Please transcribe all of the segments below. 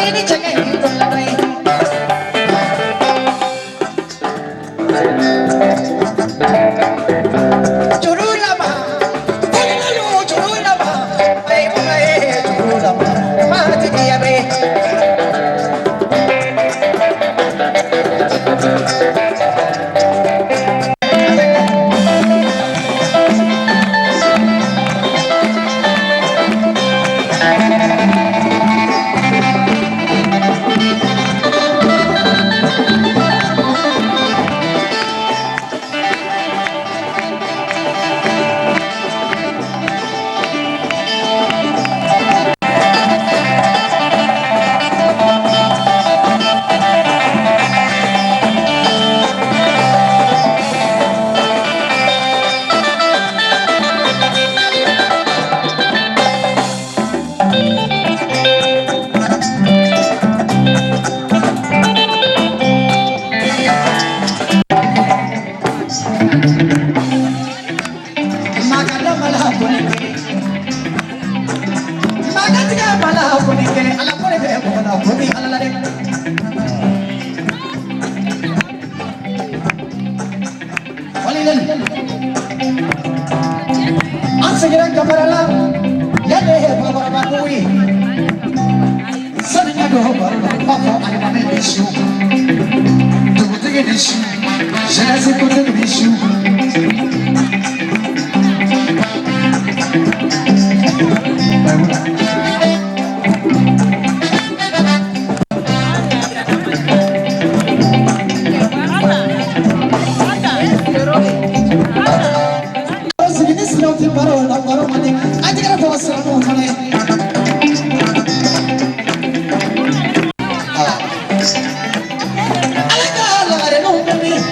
ye ni cɛ ka ɲi dɔ ye. Juru laban, fɔlɔ juru laban, ayi kuma ye juru laban, maa tigiya bɛ. An seginna kamara la yanni bakɔrɔba dugu ye sani ka don baro la n b'a fɔ alimami ni su, dugutigi ni su, jeunesse kuntigi ni su. Sigi ni siraw tɛ baara o la, baro man di a jɛgɛrɛ fɔ siranw fana ye. Ala ka lagareninw bɛ min?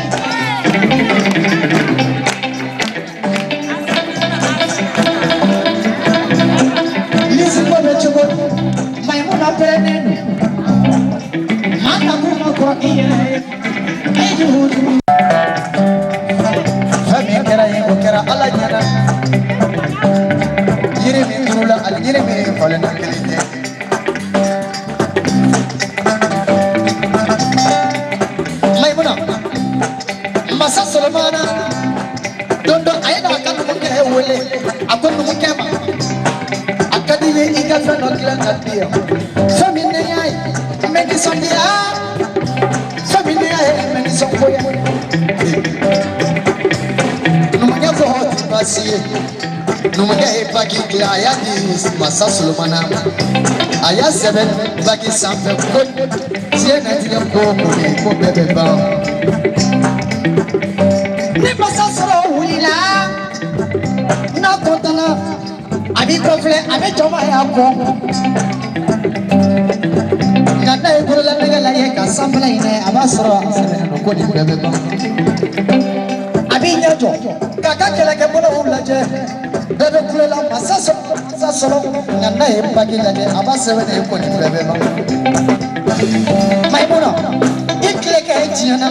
Lisiko bɛ cogo di? Mayimuna pɛrɛnnen don. Maa ta k'u ma kɔrɔ i yɛrɛ ye. E jugu. Fɛn min kɛra yen, o kɛra Ala ɲɛna. Yiri min turula ani yiri min falenna, kelen tɛ. Mayimuna, masa Solomana, don dɔ a ye n'a ka numukɛ wele. A ko numukɛ ma, a ka di n ye i ka fɛn dɔ dilan ka di yan. Fɛn min ne y'a ye, n bɛ nisɔndiya. Fɛn min ne y'a ye, n bɛ nisɔngoya. Numukɛ ko o tɛ baasi ye. Numukɛ ye baki dilan, a y'a di masa Solomana ma. A y'a sɛbɛn baki sanfɛ ko diɲɛnatigɛ ko o ko bɛ yen, ko bɛɛ bɛ ban. Ni masa sɔrɔ wulila n'a kɔntana, a b'i kɔfilɛ, a bɛ jɔnma y'a kɔ. Nka n'a ye bololanɛgɛ lajɛ ka sanfɛla in lajɛ, a b'a sɔrɔ a sɛbɛnnen don ko nin bɛɛ bɛ ban. A b'i ɲɛ jɔ k'a ka kɛlɛkɛbolow lajɛ, bɛɛ bɛ kulo la masa sɔrɔ, masa sɔrɔ. Nka n'a ye baki lajɛ, a b'a sɛbɛn de ko nin bɛɛ bɛ ban. Mayimuna, i tile kɛ diɲɛ na,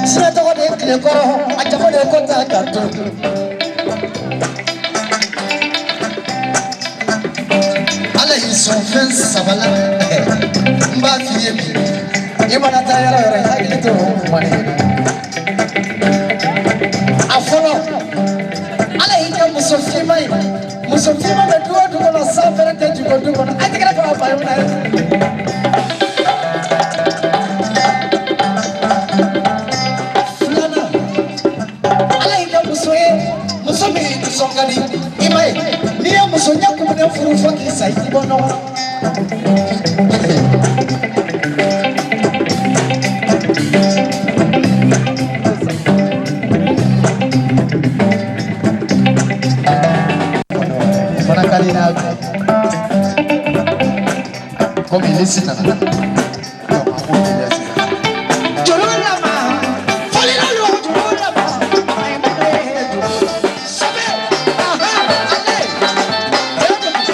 diɲɛ tɔgɔ de ye tile kɔrɔ, a jago de ye ko ta ka to. Ala y'i sɔn fɛn saba la, n b'a f'i ye bi, i mana taa yɔrɔ o yɔrɔ, i hakili to o kuma de la. A fɔlɔ, Ala y'i kɛ muso finman ye. Muso finman bɛ du o du kɔnɔ, san fɛrɛ tɛ jigin o du kɔnɔ. A tɛgɛrɛ fɔ a Mayimuna ye. Filanan, Ala y'i kɛ muso ye, muso min nisɔn ka di. I ma ye, n'i ye muso ɲɛ kumunen furu, fo k'i sa, i ti bɔ nɔgɔ la. Fana ka di n'a bɛɛ ye. Komi lisi nana, donc an b'o teliya sisan. Juru lama, fɔlila yo juru lama, Mayimuna ye juru sɛbɛ, aha, ale, ale, ale.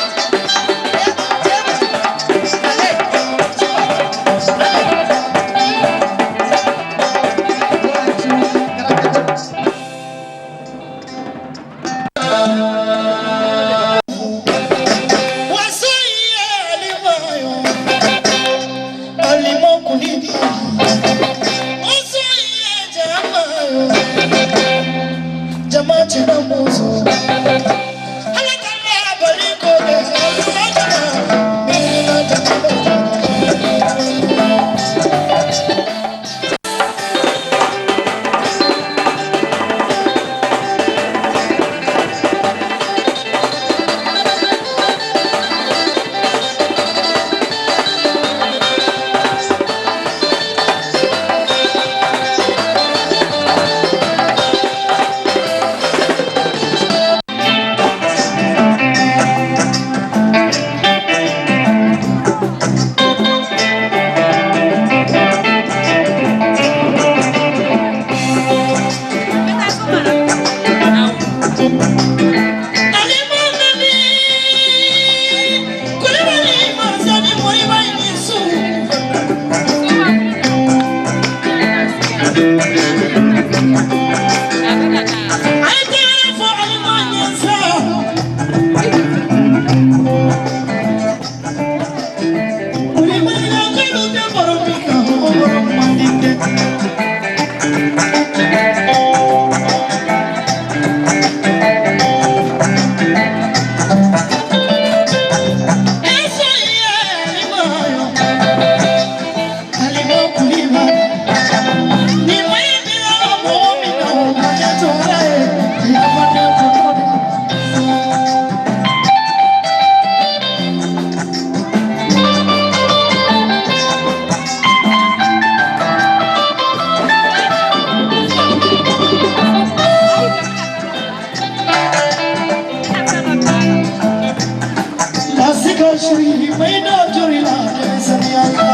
I ma i da jori la denmisɛnninya la.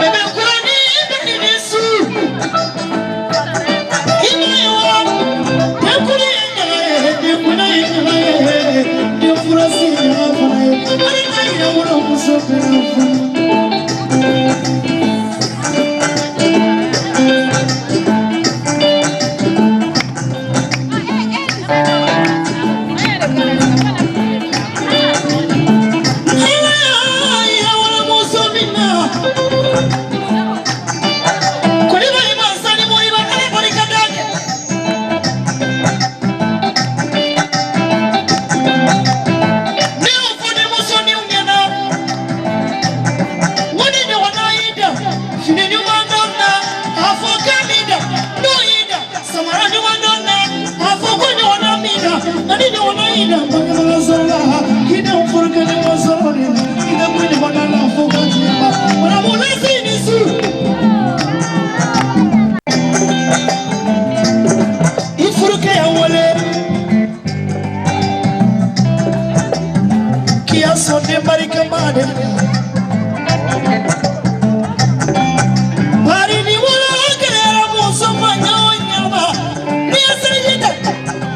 Bébé kurani bɛ ni su. I ma ye wa, denkuli ye ɲaga ye, denkuna ye ɲaga ye, denfurasi ye ɲaga fana ye. Hali n'a yɛrɛ wolo muso bɛɛ furu. I furukɛ y'an wele k'i y'a sɔn den barikama de la. Bari ni wolo gɛlɛyara muso ma ɲa o ɲa ma, n'i ye seliji ta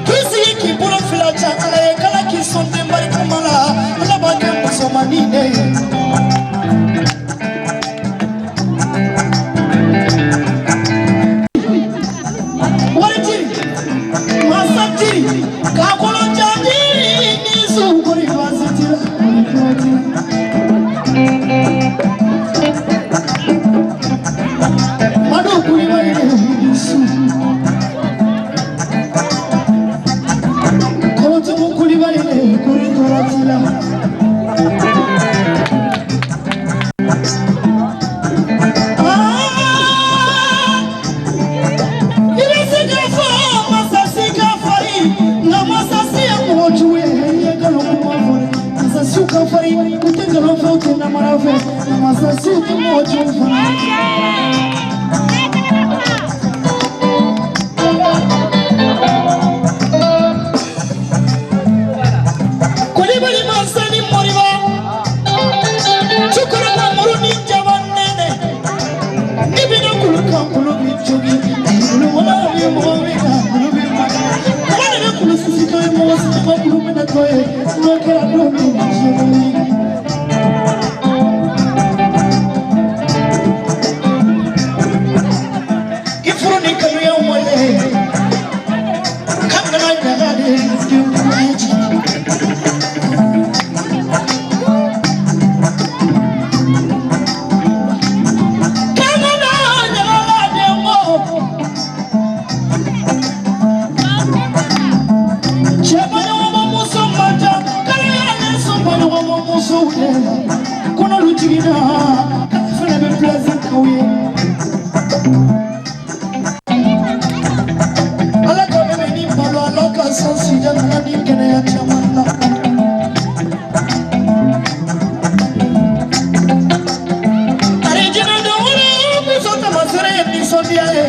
k'i sigi k'i bolo fila ca Ala ye k'Ala k'i sɔn den barikama la, Ala b'a kɛ musomanin de ye. Waritiri, masatiri, k'a kɔnɔ jatiri ni sukori baasi t'i la, kori t'i la. Madu Kulibali de ni su. Kɔrɔtumu Kulibali de kori tɔɔrɔ t'i la. Ah, i bɛ se k'a fɔ masasi ka farin, nka masasi ye mɔgɔ jugu ye, i ye nkalon kuma fɔ dɛ. Masasiw ka farin, u tɛ nkalon fɛ, u tɛ namara fɛ, nka masasiw tɛ mɔgɔ jugu fana. Kulibali mansa ni Moriba, cɛkɔrɔba muru ni jaba nɛnɛ, ni bɛna kulu kan kulu b'i jogin, kulu wala bɛ mɔgɔ min kan kulu b'i maka. Mɔgɔ de bɛ kulu sisi tɔ ye, mɔgɔ si tɛ kulu minɛ tɔ ye, n'o kɛra don min na diɲɛ bɛ wuli. I furu ni kanuya wale, kan kana ɲaga de den kura ye jigin. Kan kana ɲaga den kɔ. Cɛ baɲɔgɔnma muso man ca, kala y'ale sɔn baɲɔgɔnma musow de la. Kɔnɔlu jiginna, k'ale fana bɛ plaisir k'aw ye. Ala ka bɛɛ ni balo, Ala ka san sija nana ni kɛnɛya caman na. Arijinɛ don wolo muso taamasere ye nisɔndiya ye.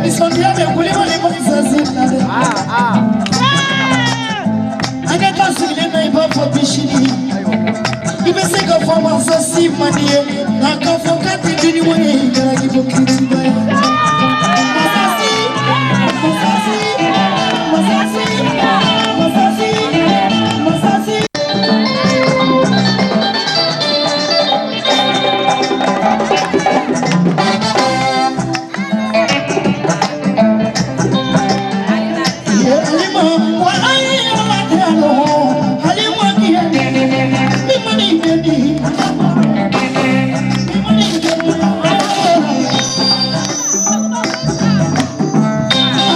Nisɔndiya bɛ Kulibali masasi la dɛ. An ka taa sigilen na i b'a fɔ bi sini. I bɛ se ka fɔ masasi man di ye, nka k'a fɔ k'a tɛ di ni wari ye, i kɛra hypocrite ye. Masasi, masasi, masasi, masasi, masasi. Ye Halima, walayi Ala tɛ lɔ, Halima k'i ye mi mani bɛ di, mi mani bɛ di.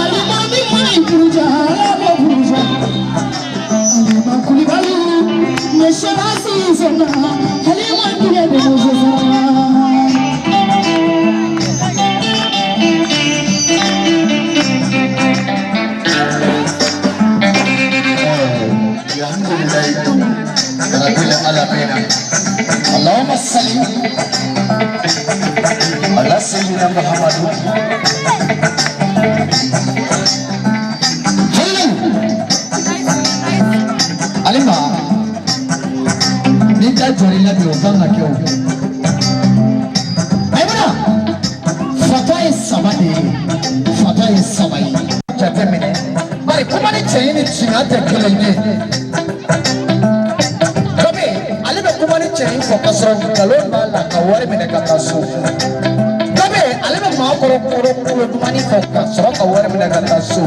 Halima mi mani buruja, Ala b'o buruja. Halima Kulibali, ne sera si sena, Halima k'i ye de muso sara. Alhamdulillahi Rabbil alamin. Allahumma salli ala sayyidina Muhammad. Fatɔ ye saba ye. Jateminɛ bari kuma ni cɛ ni tiɲɛ tɛ kelen ye. Dɔ bɛ yen, ale bɛ kuma ni cɛ in fɔ k'a sɔrɔ nkalon b'a la ka wari minɛ ka taa so. Dɔ bɛ yen, ale bɛ maa kɔrɔ kɔrɔ kulo dumani fɔ ka sɔrɔ ka wari minɛ ka taa so.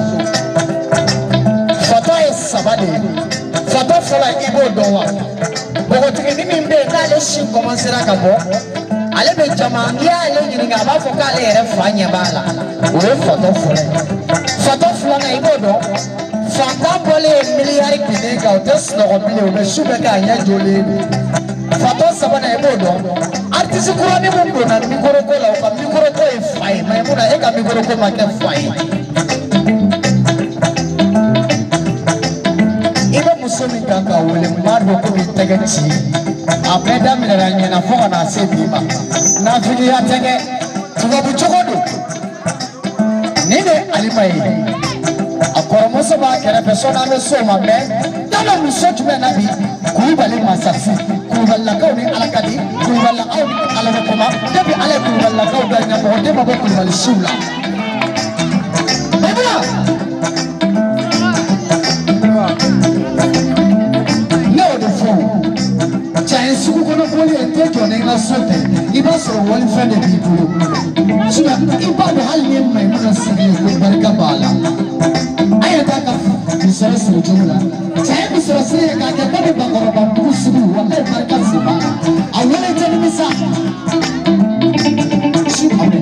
Fatɔ ye saba de ye. Fatɔ fɔlɔ, i b'o dɔn wa? Npogotiginin min bɛ yen n'ale si kɔmansera ka bɔ, ale bɛ jama, n'i y'ale ɲininka, a b'a fɔ k'ale yɛrɛ fa ɲɛ b'a la. O ye fatɔ fɔlɔ ye. Fatɔ filanan, i b'o dɔn? Fantan bɔlen ye miliyari kelen kan, o tɛ sunɔgɔ bilen, o bɛ su bɛɛ kɛ a ɲɛ jɔlen don. Fatɔ sabanan, i b'o dɔn? Artiste kuranin mun donna mikoro ko la, o ka mikoro ko ye fa ye. Mayimuna, e ka mikoro ko ma kɛ fa ye. I bɛ muso min kan ka wele, n b'a dɔn komi tɛgɛ ci, a bɛɛ daminɛna ɲɛna fo ka na se bi ma. Nafigiya tɛ dɛ, tubabu cogo don. Nin de ye Alima ye, a kɔrɔmuso b'a kɛrɛfɛ. Sɔɔni an bɛ s'o ma. Mɛ dala muso jumɛn na bi? Kulubali masasi, kulubalilakaw ni Ala ka di, kulubalilakaw ni Ala bɛ kuma. Depuis Ala ye kulubalilakaw da, ɲɛmɔgɔ den ma bɔ kulubali siw la. Maimuna, ne y'o de fɔ cɛ ye, sugu kɔnɔ boli ye tɛ jɔ ni n ka so tɛ. I b'a sɔrɔ walifɛn de b'i bolo. Sinon i b'a dɔn, hali ni Maimuna sigi ye ko barika b'a la. A yɛrɛ t'a ka musɔrɔ siri cogo la. Cɛ ye musɔrɔ siri ye k'a kɛ komi bakɔrɔba bugu sugu. Walayi, barika si b'a la. A wele tɛ nimisa su a bɛ.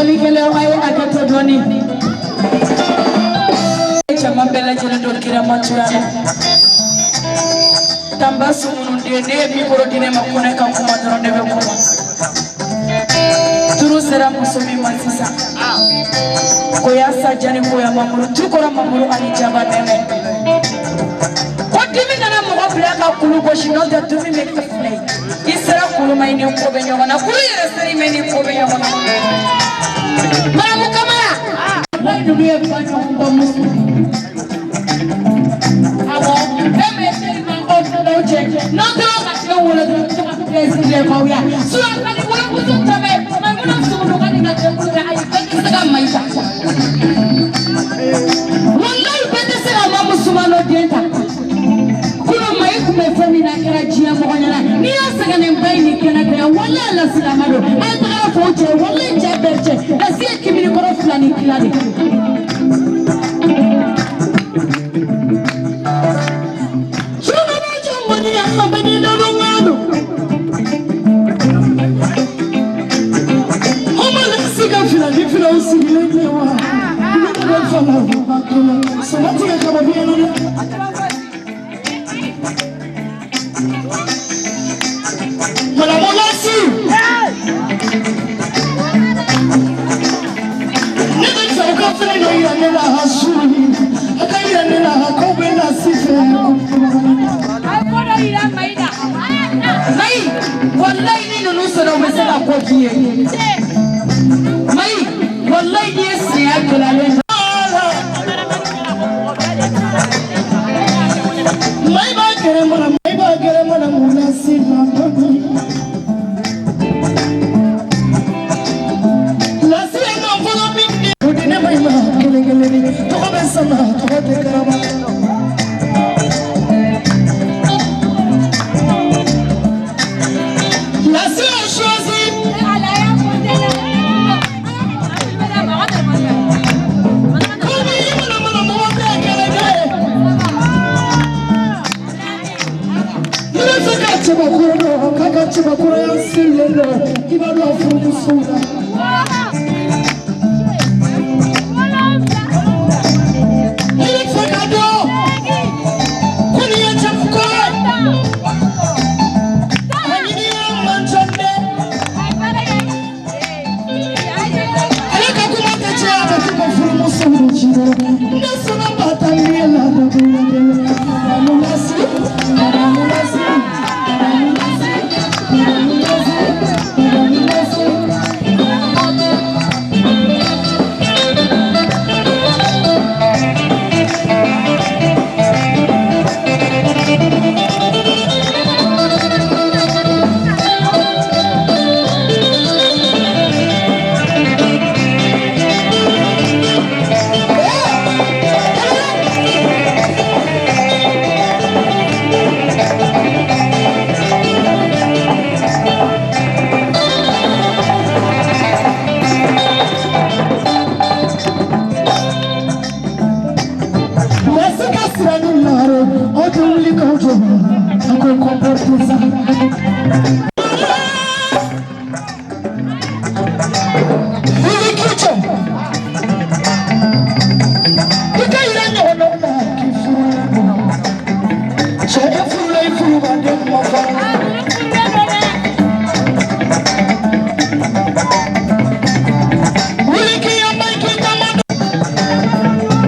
Fɔlikɛlaw, a ye hakɛto dɔɔni. Jama bɛɛ lajɛlen don kiramatoya la. Tanba Sumunu den, ne ye mikoro di ne ma ko ne ka kuma dɔrɔn, ne bɛ kuma. Turu sera muso min ma sisan, koya sajani, koya mamuru tukɔrɔ, mamuru ani jaba nɛnɛ. Ko dimi nana mɔgɔ bila ka kulu gosi, n'o tɛ dumi bɛ kɛ filɛ ye. I sera kulu ma, i ni ko bɛ ɲɔgɔn na. Kulu yɛrɛ seri mɛ ni ko bɛ ɲɔgɔn na. Maramu Kamara, walayi, ninnu ye ba ɲɔgɔn bɔ muso. Awɔ, e mɛ tellement aw n'aw cɛ, n'aw tora ka den wolo dɔrɔn, to ka plaisir de k'aw ya. Sinon ka nin wolomuso tɛmɛ, Maimuna Sumunu ka nin ka den wolo dɛ, ayi, bɛɛ tɛ se ka mayi ta. Walayi, bɛɛ tɛ se ka Mamu Sumano den ta. Kunun mayi tun bɛ fɛn min na, a kɛra diɲɛ mɔgɔ ɲɛna. N'i y'a sɛgɛnnen ba ye nin kɛnɛ kan yan, walayi, la silama don. A ye tagara fɔ o cɛ, walayi, cɛ bɛɛ cɛ. Lasi ye kiminikɔrɔ fila ni tila de. A ye ko dɔ yira Mayi la. Mayi, walayi, ni ninnu sɔnna, u bɛ se ka ko k'i ye. Mayi, walayi, n'i ye senya gɛlɛyalen Tɛ wuli k'aw jɔ a ko comporte sa. Wuli k'i jɔ i ka yira ɲɔgɔnnaw la k'i furulen don. Cɛ e furula i furu ma den ma fa. Wuli k'i yama i k'i taama don.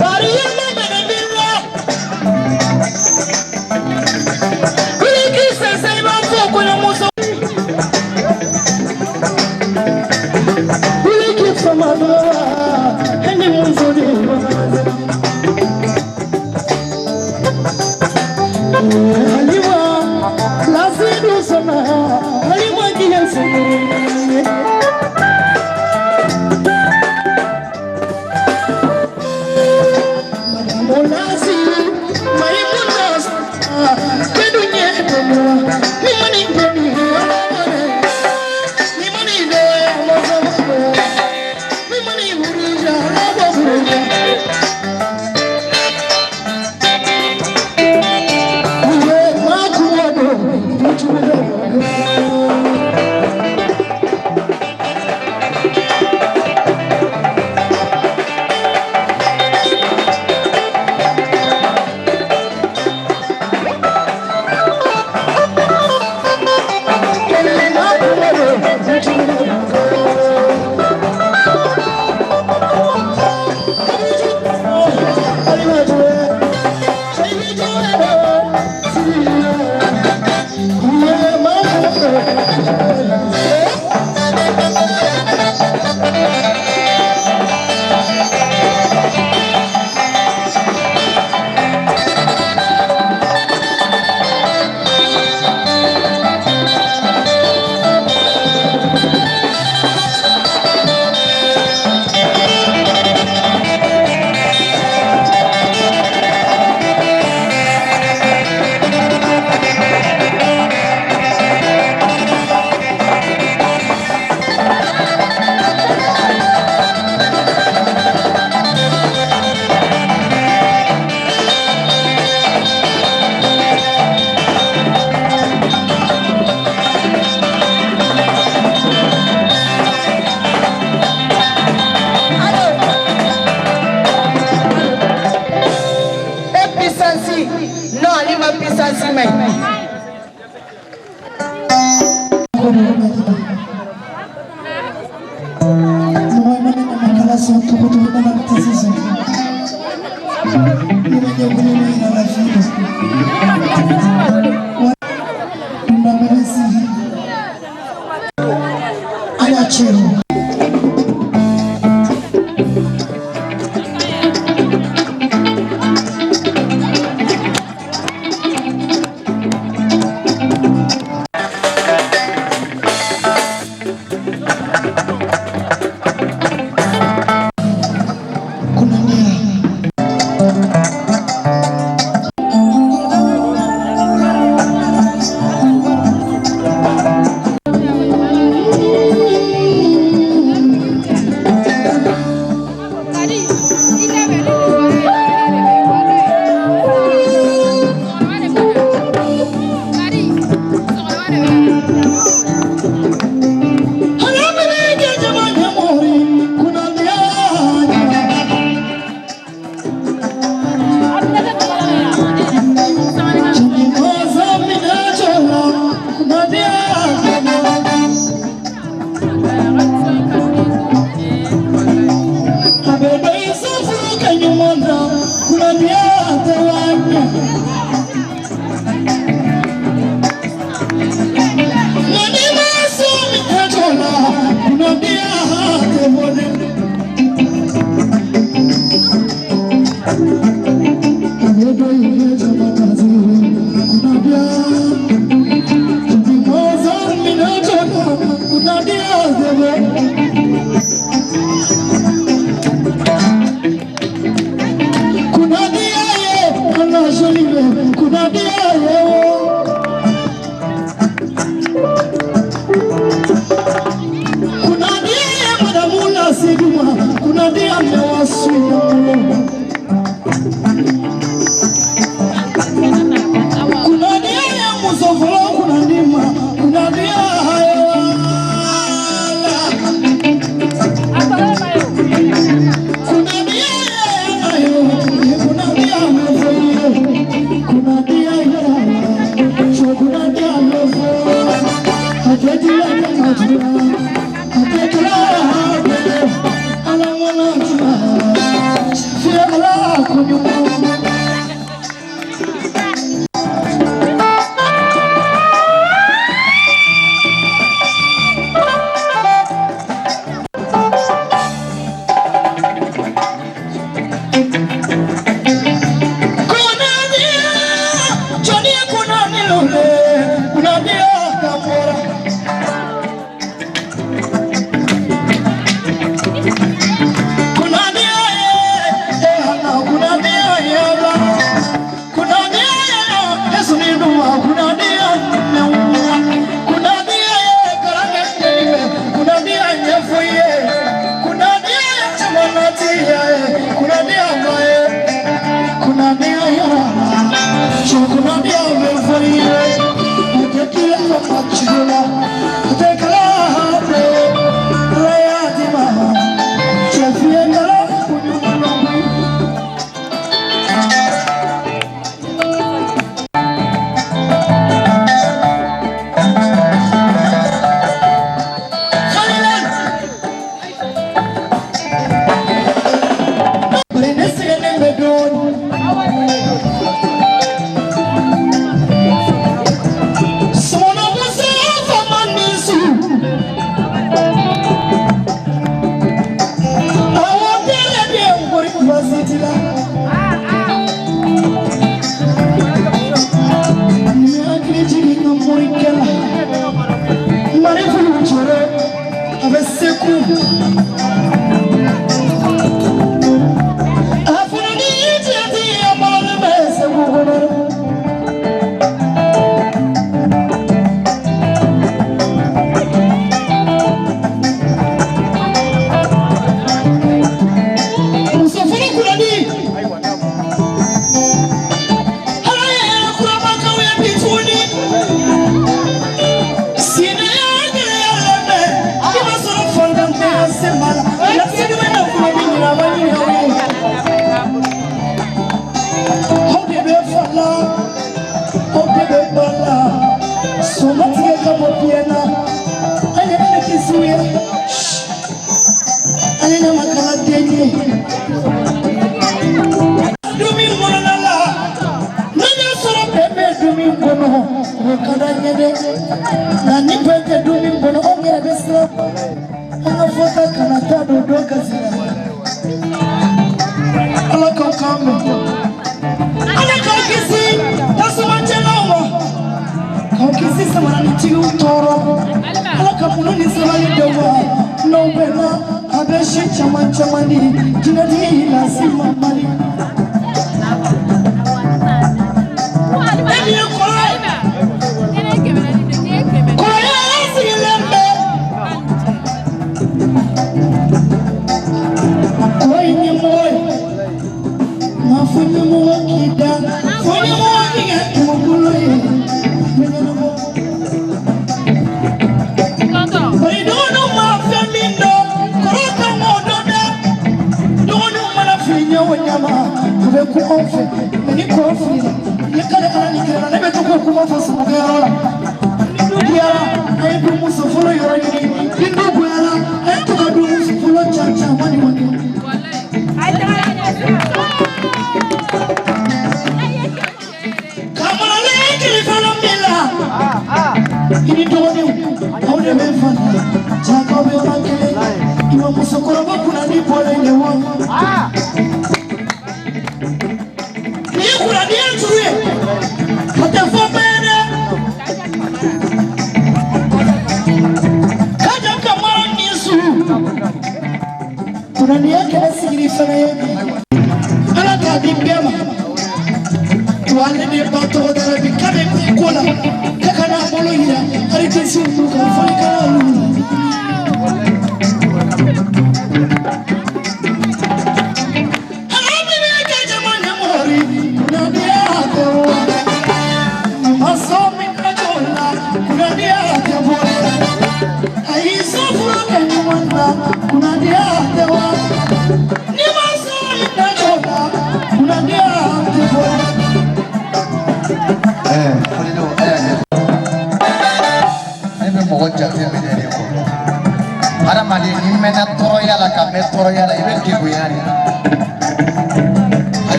Bari yama mɛnɛ min la. Wuli k'i sɛnsɛn i b'a fɔ kɔɲɔmuso. Wuli k'i fama dɔ wa e ni muso de ma. Halima lasidu sɔnna Halima k'i sɔnna. Madamu Lasi Maimuna kedu ɲɛ dɔn ni mani dɔnni ni mani dɔ ni mani buruja ala buruja. Uye makuwa do tutu. Kele makuwa do tutu. E puissance non ale ma puissance mɛn. Mɔgɔ i mana ɲamakala sɔn cogo cogo i mana tisi sɔn n'i ma ɲɛkolo ma yira la f'i don wa dundamɛnɛ sigi a y'a cɛ o. Kunandiya.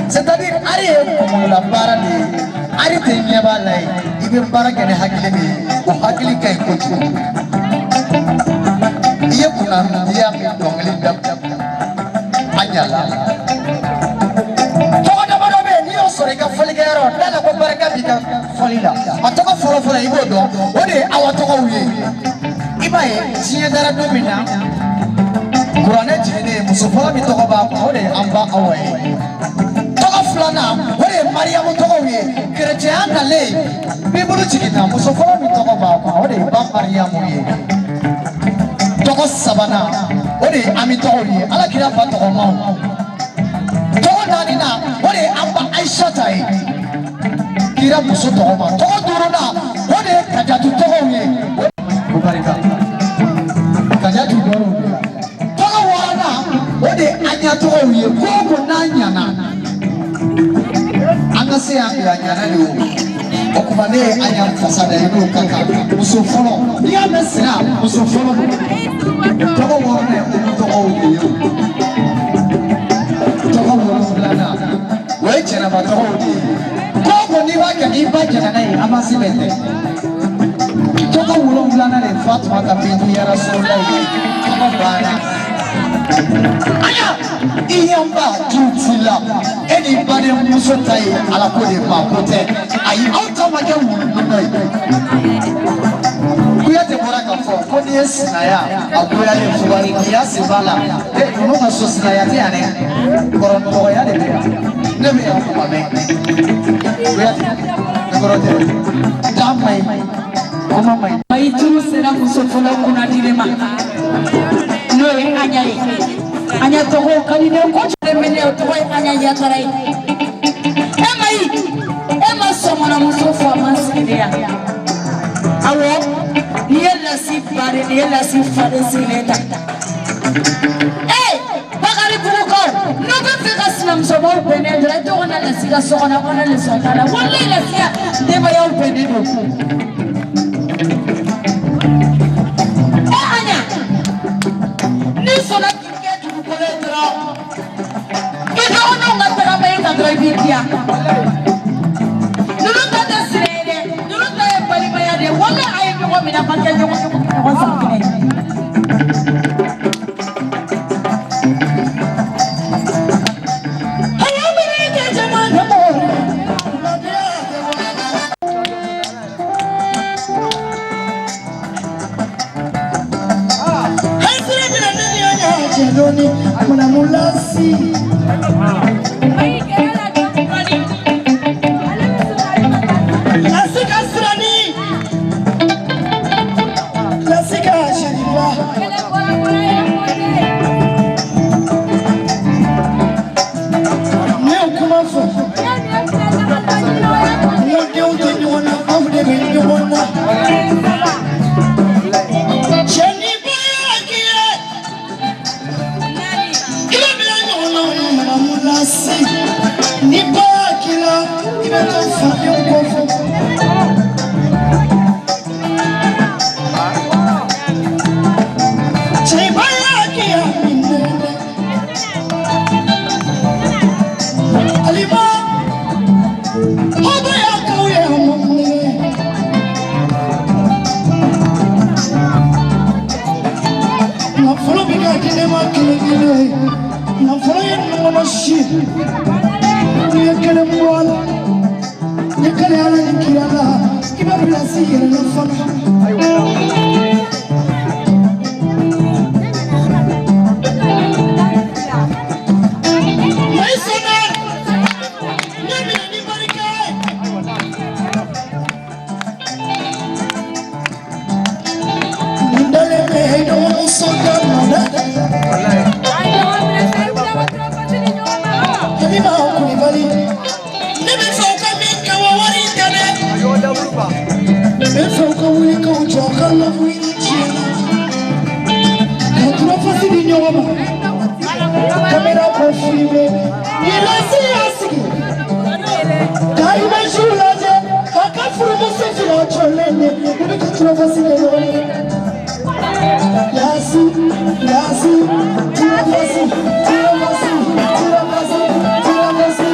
C'est-à-dire, Bolola baara de ye, hali tɛ ɲɛ b'a la ye. I bɛ baara kɛ ni hakili min ye, o hakili ka ɲi kojugu. I ye kunnadiya min dɔnkili da, a ɲala. Tɔgɔ damadɔ bɛ yen, n'i y'o sɔrɔ i ka fɔlikɛyɔrɔ da la, ko barika b'i ka fɔli la. A tɔgɔ fɔlɔ-fɔlɔ, i b'o dɔn, o de ye Awa tɔgɔw ye. I b'a ye, diɲɛ dara don min na, kuranɛ jiginnen, muso fɔlɔ min tɔgɔ b'a kɔnɔ, o de ye an ba Awa ye. Tɔgɔ filanan, o de ye Mariyamu tɔgɔw ye. Kerecɛnya nalen, Bibulu jiginna, muso fɔlɔ min tɔgɔ b'a kɔnɔ, o de ye ba Mariyamu ye. Tɔgɔ sabanan, o de ye Ami tɔgɔw ye, Ala kira ba tɔgɔmaw. Tɔgɔ naaninan, o de ye an ba Ayisata ye, kira muso tɔgɔma. Tɔgɔ duurunan, o de ye Kajatu tɔgɔw ye, o barika Kajatu dɔrɔn de la. Tɔgɔ wɔɔrɔnan, o de ye Aɲa tɔgɔw ye. Ko o ko n'a ɲana, an ka se yan bi, a ɲana de. O tuma, ne ye Aɲa fasa da ye, n'o ka kan muso fɔlɔ. N'i y'a mɛn sira, muso fɔlɔ don. Tɔgɔ wɔɔrɔnan ye olu tɔgɔw de ye. O tɔgɔ wolonfilanan, o ye jɛnɛba tɔgɔw de ye. Ko o ko n'i b'a kɛ n'i ba jɛnɛna ye, a ma se bɛ tɛ. Tɔgɔ wolonfilanan de ye Fatumata bintu Yarasɔrɔla ye. Tɔgɔ banna. Aya, i ɲɛ ba du t'i la, e ni badenmuso ta ye Ala ko de ma ko tɛ. Ayi, aw ta ma kɛ wulu ye. Kuyate bɔra k'a fɔ ko n'i ye sinaya a goyalen fugari, n'i y'a sen b'a la, e ninnu ka so, sinaya tɛ yan dɛ, kɔrɔnɔgɔya de bɛ yan. Ne bɛ yan kuma bɛɛ. Kuyate, ne kɔrɔ tɛ da ma ɲi, kuma ma ɲi. Mayi turu sera muso fɔlɔ kunnadili ma, n'o ye Aɲa ye. Aɲa tɔgɔ ka di ne kojugu minɛ, o tɔgɔ ye Aɲa Yatara ye. E Mayi, e ma sɔmɔnɔmuso fɔ a ma sigilen yan. Awɔ, n'i ye lasi baden, n'i ye lasi faden sigilen ta. Ee, Bakari Bugukaw, n'aw bɛ fɛ ka sinamusomaw bɛnnen dɔrɔn, i tɔgɔ na lasi ka so kɔnɔ, kɔnɔ leçon t'a la. Walayi, lasiya denbayaw bɛnnen don. E Aɲa, n'i sɔnna k'i kɛ dugukolo ye dɔrɔn, i dɔgɔninw ka tagama i kan dɔrɔn, i b'i diya. Ninnu ta tɛ sinɛ ye dɛ, ninnu ta ye balimaya de ye. Walayi, a ye ɲɔgɔn minɛ ka kɛ ɲɔgɔn safinɛ ye. Ne ye kuma fɔ, n ko denw tɛ ɲɔgɔn na, aw de bɛ ɲɔgɔn na. Cɛ ni ba y'a k'i ye, i bɛ bila ɲɔgɔn na madamu Lasi. Ni ba y'a k'i la, i bɛ to fadenw kɔfɛ. Cɛ ba y'a k'i ye, minɛ dɛ. Alima, aw bɛ y'a k'aw ye, a ma minɛ. Nafolo bɛ ka di ne ma kelen kelen. Nafolo ye nɔnɔ si. N'i ye kelen bɔ a la, ni kelen Ala ni kira la, i bɛ pilasi yɛrɛ la fana. Mayi sɔnna, ne minɛ ni barika ye. Nin dalen bɛ dɔgɔmuso da nɔ dɛ. Halima Kulibali, ne bɛ fɛ aw ka min kɛ, wa wari in tɛ dɛ. Ne bɛ fɛ aw ka wuli k'aw jɔ, aw ka lafu ɲini tiɲɛ na. Ka turafasi di ɲɔgɔn ma. Caméra ko filmer. Ni Lasi y'a sigi. Ka image lajɛ. A ka furumuso fila jɔlen ye. U bɛ ka turafasi kɛ ɲɔgɔn ye. Lasi, Lasi, turafasi, turafasi, turafasi, turafasi.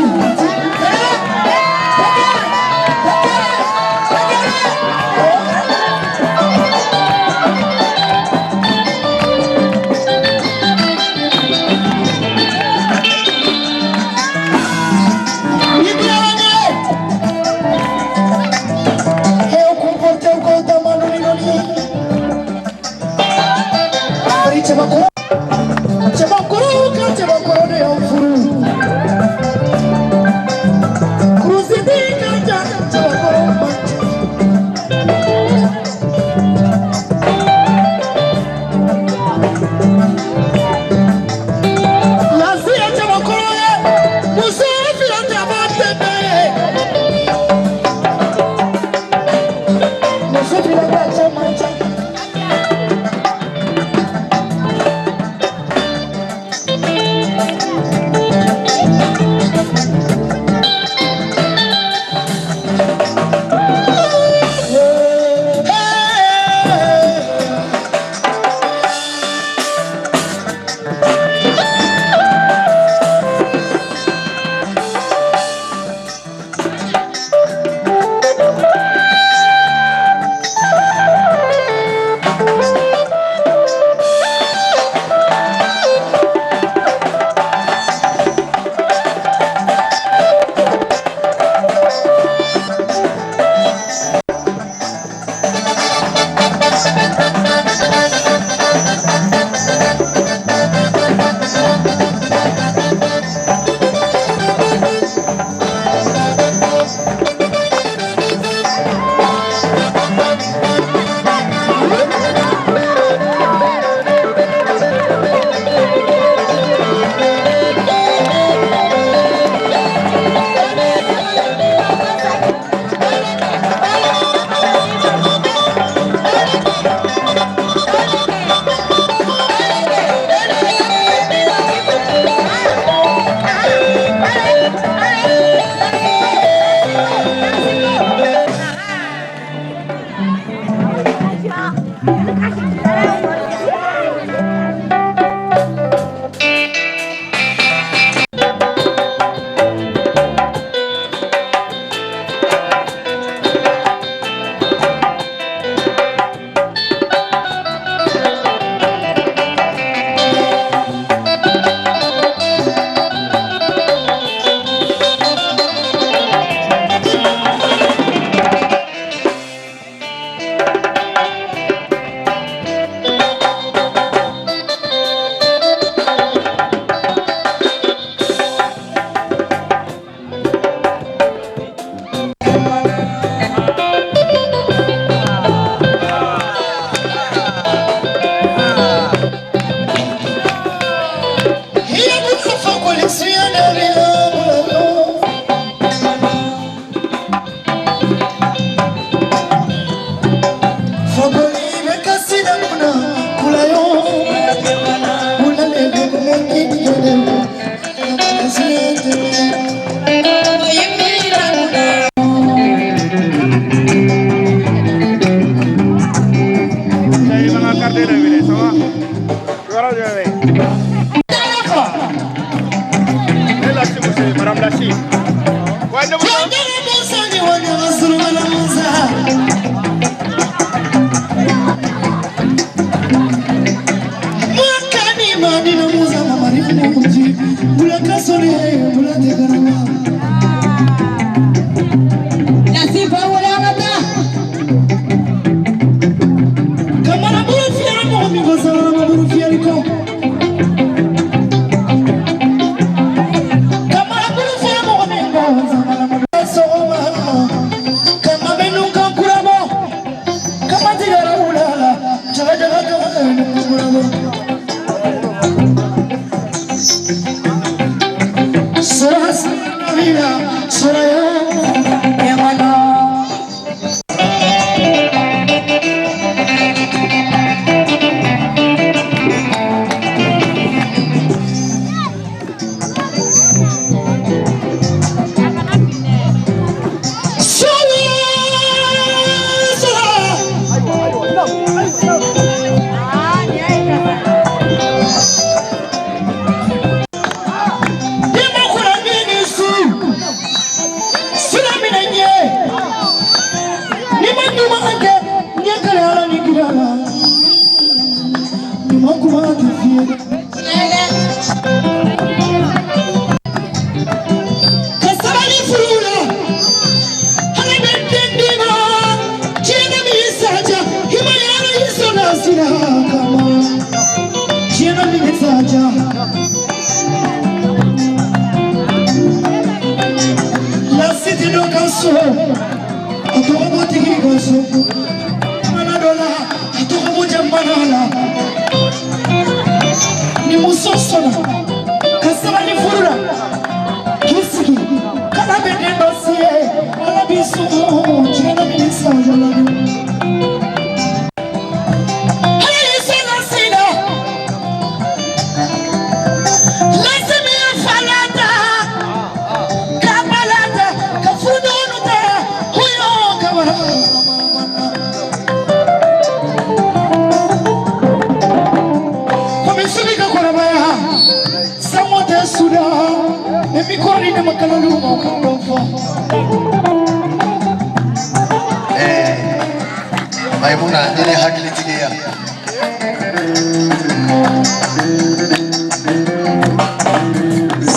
Maimuna ni ne hakilitigi ya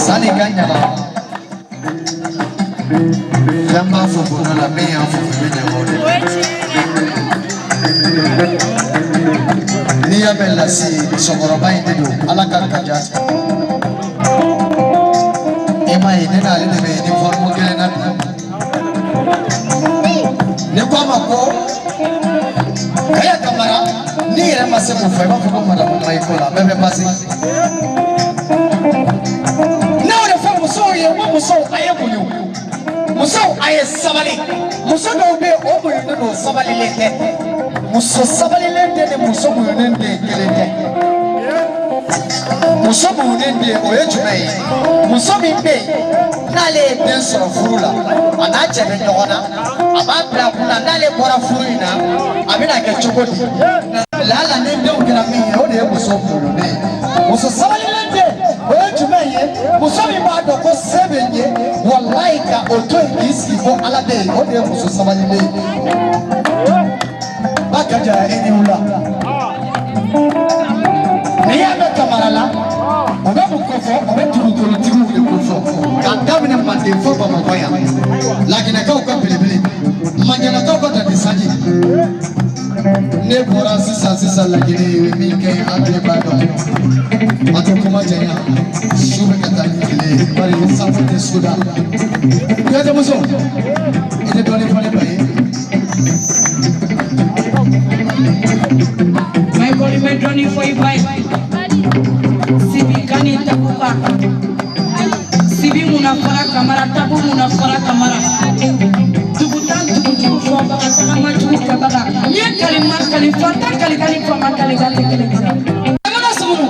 sani ka ɲaga fɛn b'a fɔ bonya la min y'a fɔ bɛ ɲaga o de la n'i y'a mɛn lasi musokɔrɔba in de don ala ka kaja e m'a ye ne n'ale de bɛ uniforme kelen na bi ne ko a ma ko Kaya Kamara n'i yɛrɛ ma se k'o fɔ i b'a fɔ ko madamu Mayiko la bɛɛ bɛ pase ne y'o de fɔ musow ye n ko musow a ye muɲu musow a ye sabali muso dɔw bɛ yen o muɲunen don sabalilen tɛ muso sabalilen den ni muso muɲunen den kelen tɛ muso muɲunen den o ye jumɛn ye muso min bɛ yen n'ale ye den sɔrɔ furu la a n'a cɛ bɛ ɲɔgɔn na a b'a bila a kunna n'ale bɔra furu in na a bɛna kɛ cogo di lala ni denw kɛra min ye o de ye muso muɲunen ye muso sabalilen den o ye jumɛn ye muso min b'a dɔn ko se bɛ n ye walayi ka o to yen k'i sigi ko ala bɛ yen o de ye muso sabalilen ye ba ka ja e ni wula n'i y'a mɛn kamara la o bɛ mun kofɔ o bɛ dugukolotigiw de kofɔ k'a daminɛ manden fo bamakɔ yan laginɛkaw ka belebele manjanakaw ka dati sanji ne bɔra sisan sisan laginɛ ye min kɛ an bɛɛ b'a dɔn an tɛ kuma janya su bɛ ka taa ni tile ye bari sanfɛ tɛ soda kuyatɛmuso i tɛ dɔɔnin fɔ ne ba ye. Michael bɛ dɔɔnin fɔ i ba ye Sibi kani tabuka Sibi munna fara kamara tabu munna fara kamara dugutan dugutigiw fɔbaga tagamajugu kɛbaga n ye kalima kali fanta kali kali fama kali kali kelen kelen. Jamana sumunu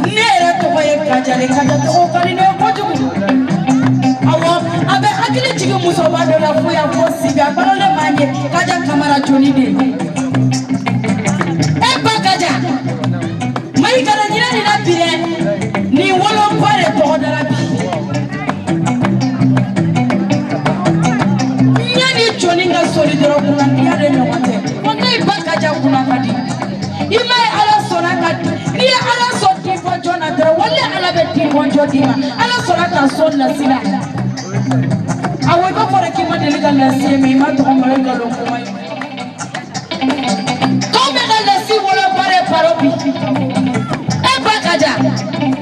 ne yɛrɛ tɔgɔ ye Kajale Kaja tɔgɔ ka di ne ye kojugu awɔ a bɛ hakili jigin musoba dɔ la fo yan fo Sibi a balolen b'an ye Kaja Kamara joni de e ba Kaja Mayi kana ɲinɛ nin na bi dɛ nin woloba de tɔgɔ dara bi. sɔn lasi la. Awɔ, i b'a fɔ de k'i ma deli ka lasi ye, mɛ i ma tɔgɔ ma, o ye nkalon kuma ye. K'anw bɛ ka lasi wolo bare baro bi. E ba ka ja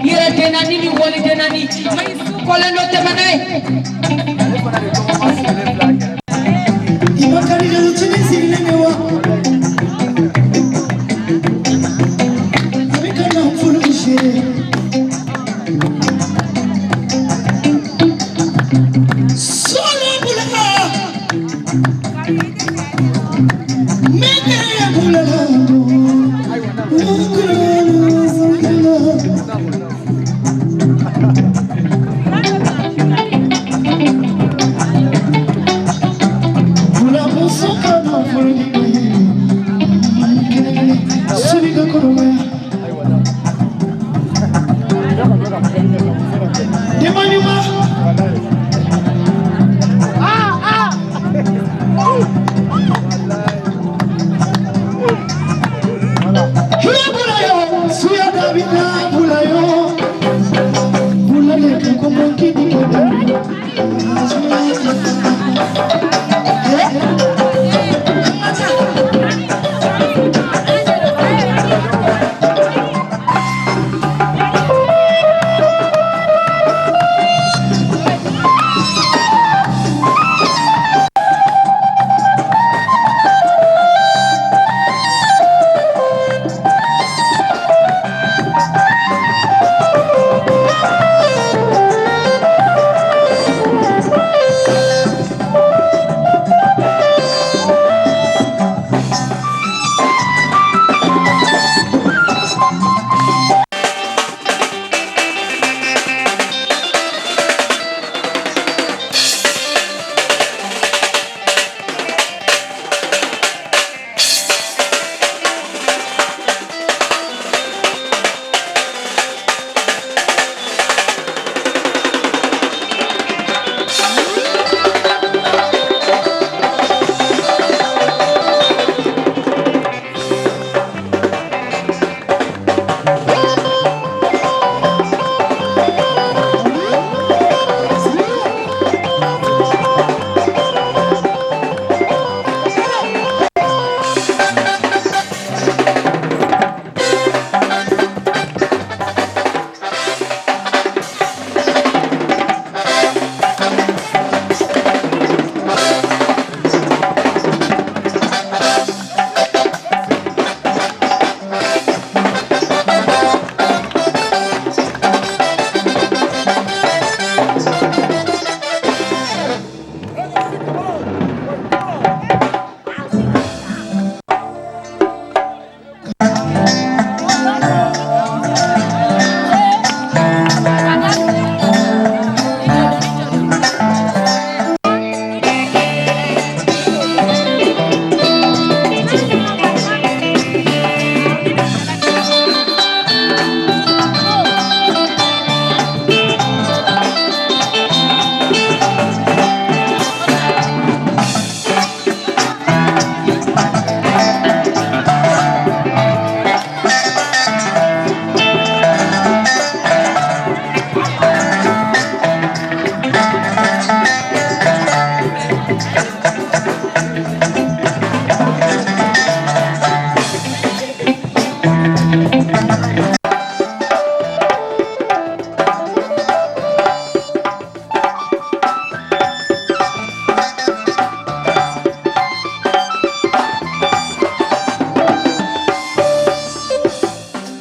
yɛrɛ den naani ni waliden naani, ma i su kɔlen dɔ tɛmɛ n'a ye. I ma kari cini sigilen ye wa? A bɛ ka nafolo seere. Solo bula. Mene bula. Bula muso ka nafolo di ma ye. Kelen kelen. Sini ka kɔnɔmaya. Denba ɲuman. Hiya bula yo, suya dabina bula yo. Bula le ka komo kini kebe.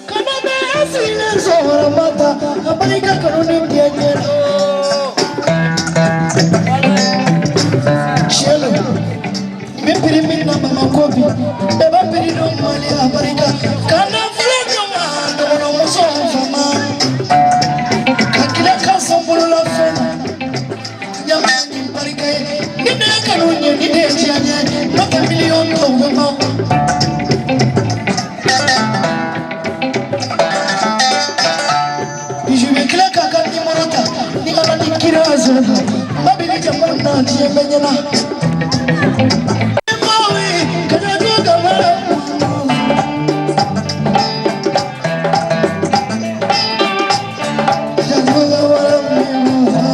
Kana bɛ sigilen sɔgɔma ta ka barika kanu ni diɲɛ ɲɛ. Tiɲɛ don, n bɛ piri min na Bamakɔ bi, bɛɛ b'a piri dɔn Mali a barika. Ka nafolo kama dɔgɔnɔmuso fama. Ka tila ka sɔn bololafɛn na. Ɲama ni barika ye. Ni ne kanu ɲɛ, ni ne diya ɲɛ, n'o tɛ miliyɔn tɔw bɛ ban. Bijou bɛ tila k'a ka nimoro ta ni Ala ni kira sɔnna. Babili jamu na diɲɛ bɛɛ ɲɛna. Mawe, kana to ka mara. Jago ka mara.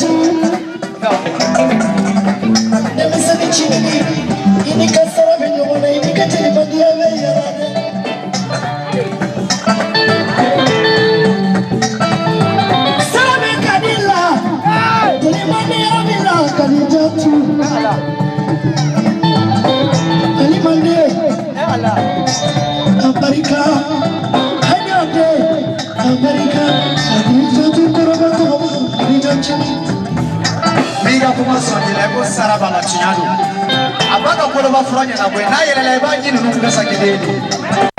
tu. Denmisɛnnin cinin i ni ka sara bɛ ɲɔgɔn na, i ni ka jelibandiya bɛ yɛlɛ dɛ. Sara bɛ ka di la, jelibandiya bɛ la, Kadija tu. Ali mande, a barika, hɛrɛ a barika, Kadija tu kɔrɔba tɔgɔma, Kadija cinin. N'i ka kuma sɔn i la, i ko sara b'a la, tiɲɛ don. A b'a ka koloba fura ɲɛna koyi, n'a yɛlɛla i b'a ji ninnu bɛɛ sa kelen de.